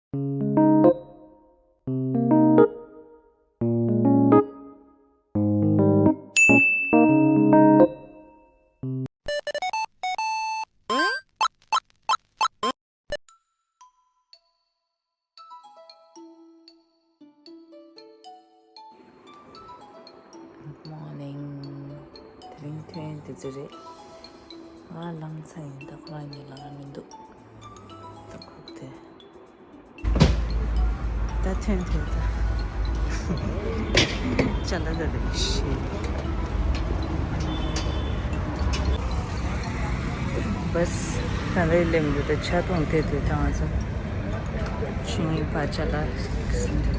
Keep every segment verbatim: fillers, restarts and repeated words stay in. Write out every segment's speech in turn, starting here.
Good morning. དེ་རིང་ཐོན་དེ་ཚོ་རེད། ང་ལངས་ཚར་ཡིན། ད་ཁོ་རང་གཉིས་ལངས་མི་འདུག་ད་ཁུག་དེ། ད་ཐོན་ཐོན་ད། ཅ་ལག་ད་རེད་ཤི། བས་ད་རེད་ལེམ་འདུག་ད་ཆ་ཐོང་དེ་དུས་ད་ང་ཚོ་ཆིང་ཡིན་པ་ཅ་ལག་ཟིན་འདུག་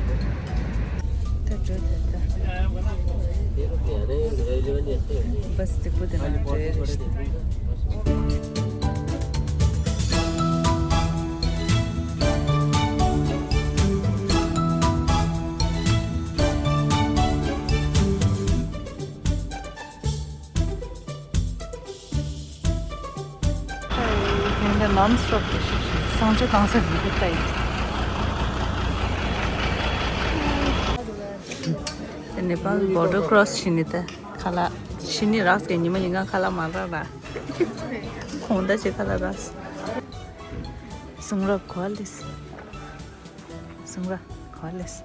ད་འགྲོ་ད་ད། བས་སྟེགས་པོ་དེ་ནང་འགྲོ་ཡ་རེད་ཤི། དེ་འདྲ་ནོན་སི་ཊོབ་དེ་ཤིག་ཤིག་སང་ཆུ་གང་ས་འདི་གི་ལྟ་ཡི། ནེ་པཱལ་བོར་ཌར་ཀྲོ་སི་བྱས་ནས་ད་ཁ་ལག་ཕྱི་ནས་རག་གི། ཉི་མ་ཉིན་གང་ཁ་ལག་མ་རག་ར། གོང་ད་ཅིག་ཁ་ལག་རག་གསུང་རབ་གོ་ལེས། གསུང་རབ་གོ་ལེས།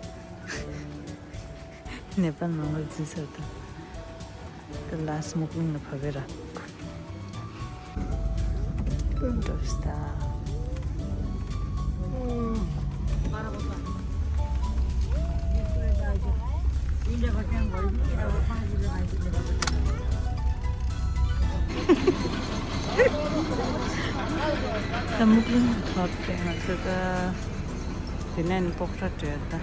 ནེ་པཱལ་ནང་ལ་འཛུལ་ཚར་དང་། ད་ལ་སི་མུག་ལིང་ལ་བབས་པའི་ར། འགྲོ་སྟ། ད་སྨུག་ལིང་བབས་ཏེ་ང་ཚོ་ད། དེ་ནས་ནི་པོག་ར་བྲོས་ད།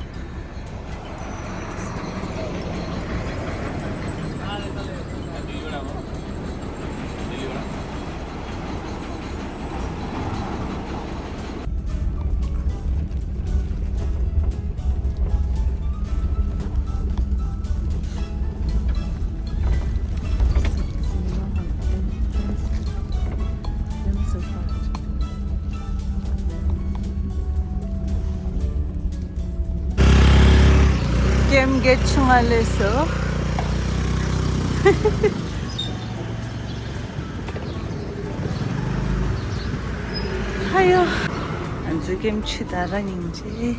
ཀེམ་གྱི་ཆུང་ང་ལས་སོ། ཧ་ཡོ། ང་ཚོའི་ཀེམ་ཆུ་ད་ར་སྙིང་རྗེ།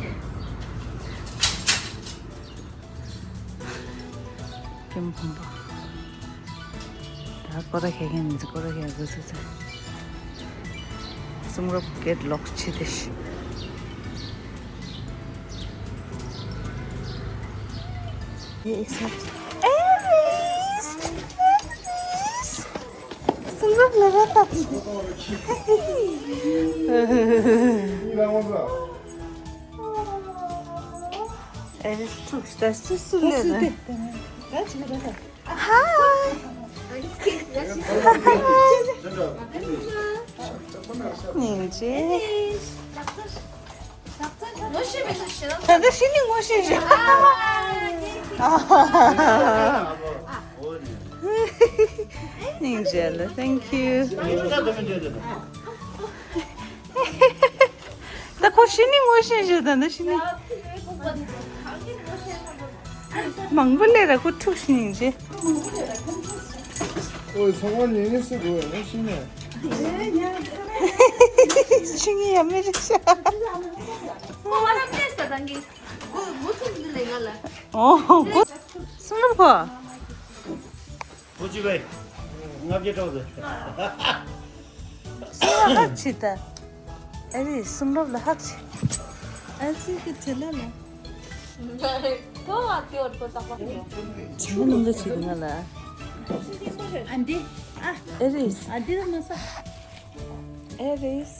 ཀེམ་ཕུང་པོ། ད་སྐོར་ར་ཁེ་ཁེ་ནི་སྐོར་ར་ཁེ་གུ་སུ་ཚེ། གསུང་རབ་གེད་ལོག་ཆི་དེ་ཤི། ཨེ་ཨེ་ཨེ་རིས། ཨེ་རིས། གསུང་རབ་ལ་ར་ད། ཨེ་རིས་ཐུག་ད་སུ་སུ་ལེ་ད། Hi. སྙིང་རྗེ། ད་ལྟ་ཤི་ནི་ངོ་ཤེས་ཤག་སྙིང་རྗེ་ལ། Thank you. ད་ཁོ་ཤི་ནི་ངོ་ཤེས་ཤག་ད་ནི་ཤི་ནི། མང་པོ་ལས་ར་ཁོ་ཐུག་ཤི་ནི་ཅེ། ཨོ་ཚང་མ་ཉན་ནི་སུ་དགོས་ན་ཤི་ནི། ཤི་ནི་ཡ་མེ་རི་ཤ། ཨོ་གོ་སུང་རབ་ཁོ། ཁོ་ཅི་བས། ལྔ་བརྒྱ་སྤྲོད་ཟེར། སུང་རབ་ལ་ཧག་ཆི་ད། ཨ་རི་སུང་རབ་ལ་ཧག་ཆི། ཨ་ཙི་གི་དེ་ལ་ལ། ཁྱོད་ལ་དེ་བར་དུ་བཏགས་པ། ཆུ་ནང་ག་ཆི་ང་ལ། ཨ་འདི། ཨ། ཨ་རིས། ཨ་འདི་ལ་མ་ས། ཨ་རིས།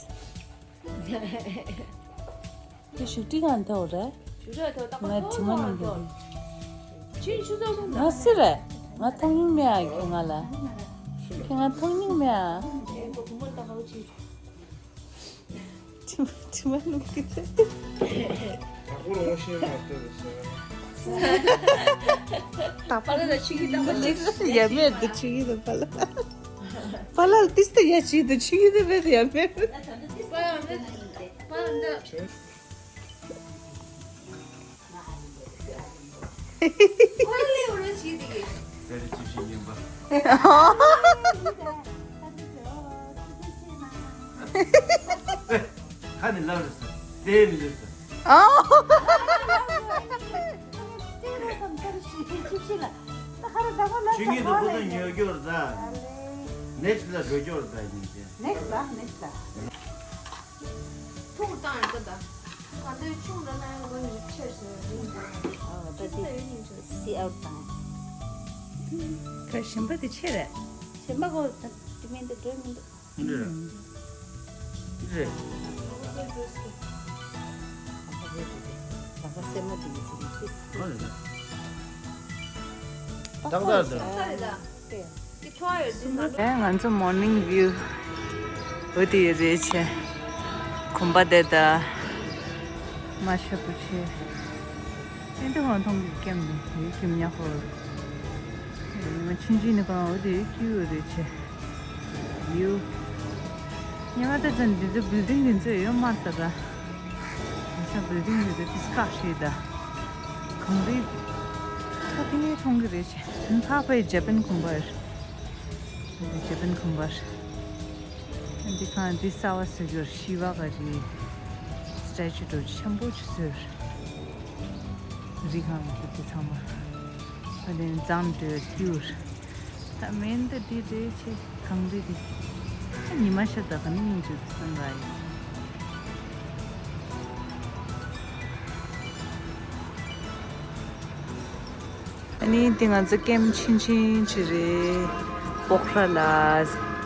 དེ་ཞུ་ཏི་གང་ཐོག་རེད། ང་དྲི་མ་ནི་འདུག་ཅིན་ཆུ་ཚོད་སོང་། ང་སི་རེད། ང་ཐོང་ཉིང་མེ་ཨ་ཁྱོད་ང་ལ། ཁྱོད་ང་ཐོང་ཉིང་མེ་ཨ། དྲི་མ་དྲི་མ་ནུབ་ཀྱི་རེད། ད་ཁོ་རང་ཤེས་མ་ཐུབ་ཟེར། ད་པ་ལ་ད་ཆུ་ཁྱི་ད་པ་ལ། ཡ་མེད་དུ་ཆུ་ཁྱི་ད་པ་ལ། པ་ལ་ཏིས་ད་ཡ་ཆི་དུ་ཆུ་ཁྱི་ད་མེད་ཡ་མེད། པ་ལ་མེད། པ་ལ་འདི། ཁོ་ལེ་འོ་རེ་ཞིག་དེ་གི། དེ་རེ་ཅི་ཞིག་ཡིན་པ། ཁ་ནི་ལབ་རེད་ཟེར། དེ་ནི་རེད་ཟེར། ཨོ། ཆུ་ངེས་དུ་ཁོ་ཚོ་ཉོ་རྒྱུ་རེད་ད། ནེག་སི་ལ་འགྲོ་རྒྱུ་རེད་ད་ཡིན་གྱི། ནེག་སི་ལ་ནེག་སི་ལ། ཐུག་བཏང་ཡོད་ད། ད་ལྟའི་ཆུང་འདྲ་ན་ཡང་ལོ་ཉི་ཤུ་ཆེར་སོང་རིང་པོ། ཨ་ད་དེ་སི་ཨའུ་ཊི་དང་། ཁ་ཞིམ་པ་དེ་ཆེ་རེད། ཞིམ་པ་གོ་ད་དེ་མིན་འདུག་འགྲོ་མི་འདུག་འདི་རེད། འདི་རེད། ད་ཁ་སེར་མོ་དེ་ཡིན་ཟེར་ནས་ཅི། ཨ་རེད། ཏག་ཏག་རེད། ཏག་ཏག་རེད་ད། ཨེ་ང་ཚོ་མོར་ནིང་བིའུ་འོ་དེ་རེད་ཆེ། གོམ་པ་དེ་ད་མ་ཤ་པོ་ཆེ། ཨེ་འདི་ཧོན་ཐོང་གི་ཀེམ་ནི་ཡུ་ཀེམ་ཉག་ཧོ། ང་ཆུང་ཆུང་ནི་གང་འོ་དེ་ཀྱུ་འོ་དེ་ཆེ། བིའུ། ཉི་མ་ད་ཙམ་འདི་ཚོ་བིལ་ཌིང་འདི་ཚོ་ཡོད་མ་རེད་ད། ད་ས་བིལ་ཌིང་འདི་ཚོ་ཏིས་ཀ་ཤི་ད། གངས་རི་ད་དེ་མཐོང་གི་རེད་ཤག་ཕ་ཕའི་ཇ་པན་གོམ་པ་རེད། འདི་ཇ་པན་གོམ་པ་རེད། འདི་གང་འདི་གསར་པ་བཟོ་རྒྱུར་ཤི་བ་ག་རི་སི་ཊེ་ཅུ་འདྲ་ཆེན་པོ་ཅིག་བཟོས་རེད། རི་གང་གི་འདི་ཚང་མ་ཨ་ནི་འཛམ་འདྲ་ཐིའུ་རེད། ད་མེན་ད་འདི་རེད་ཆེ་གངས་རི་འདི། ད་ཉི་མ་ཤར་ད་ག་ནི་སྙིང་རྗེ་འདུག་སན་རའི་ཟི། ཨ་ནི་འདི་ང་ཚོ་ཀེམ་ཆུང་ཆུང་ཅིག་རེད། པོག་ར་ལ་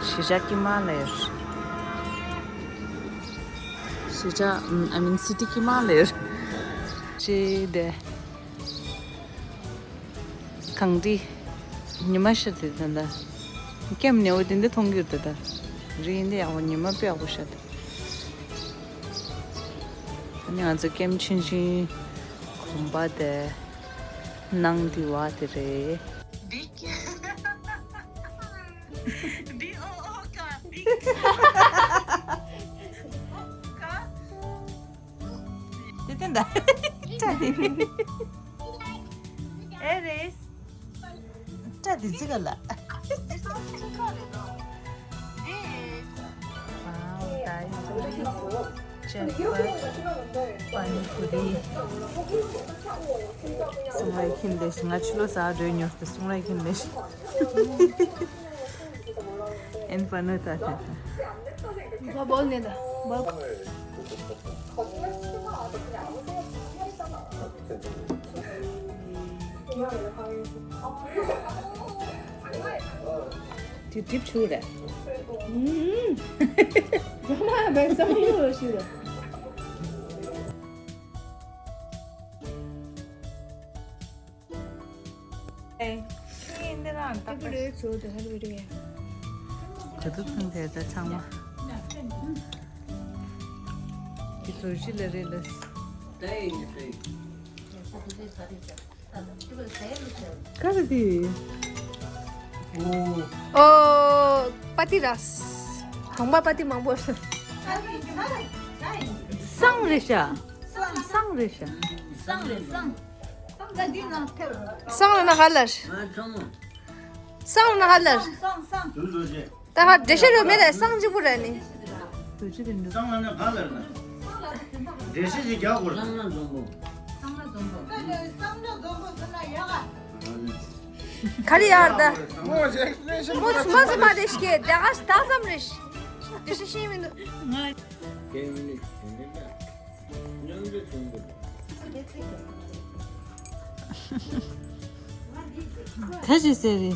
གཞིས་ཆགས་དཀྱིལ་མ་ལ་ཡོད་རེད། གཞིས་ཆགས་ཨམ་ཨ་མིན་སི་ཊི་དཀྱིལ་མ་ལ་ཡོད་རེད། ཅེ་དེ། གངས་རི། ཉི་མ་ཤར་དེ་ད་ད། ཀེམ་ནས་འོ་དེ་འདི་མཐོང་གི་ཡོད་ད་ད། རི་འདི་ཡག་པོ་ཉི་མ་དཔེ་ཡག་པོ་ཤར་ད། ཨ་ནི་ང་ཚོ་ཀེམ་ཆུང་ཆུང་གོམ་པ་དེ་ནང་དེ་བ་དེ་རེད། འདི་འདི་ཨོ་ཨོ་ཀ་འདི་ཀ། དེ་དེ་འདྲ། སྐྲ་དེ། ཨེ་རེད། སྐྲ་དེ་ཅི་ག་ལ། སུང་རའི་ཁྱིམ་ལས་ང་ཕྱི་ལོ་གསར་འགྲོའི་ཉོར་དུ་སུང་རའི་ཁྱིམ་ལས། ཨེན་པ་ནོ་ད་ད་ད། ད་བོལ་ནས་ད་བོལ། དེ་གྲིབ་ཆུ་རེད། ཨུམ། རོ་མ་བའི་བསམ་བློ་ཞིག་རེད། ཨེ། ཤིང་འདི་རང་བཏགས་པ་རེད། ཚོ་དེ་ཧ་ལས་རེད། ག་དུས་ཕུང་དེ་ད་ཚང་མ། དེ་ཚོ་ཤི་ལ་རེད་ལ། ག་རེ་དེ། ཨོ། པ་ཏི་ར། གོང་པ་པ་ཏི་མང་པོ། སང་རེད་ཤག་སང་རེད་ཤག་སང་རེད་སང་། སང་ལ་ན་ཧ་ལར། སང་ལ་ན་ཧ་ལར། ད་ཧ་འགྲེལ་བཤད་རོ་མེད་ལ་སང་གཅིག་པུ་ར་ནི། སང་ལ་ན་ཧ་ལར་ན། འགྲེལ་བཤད་ཅིག་རྒྱག་དགོས་རེད། སང་ལ་འཛོམས་པོ། སང་ལ་འཛོམས་པོ། ག་རེ་ཡར་ད། མོ་ཚུ་མ་ཚུ་མ་དེ་ཤི་དེ་ག་ད་ཙམ་རེ་ཤི། དེ་ཤི་ཤི་མི་འདུག་ད་ཅི་ཟེར་རེད།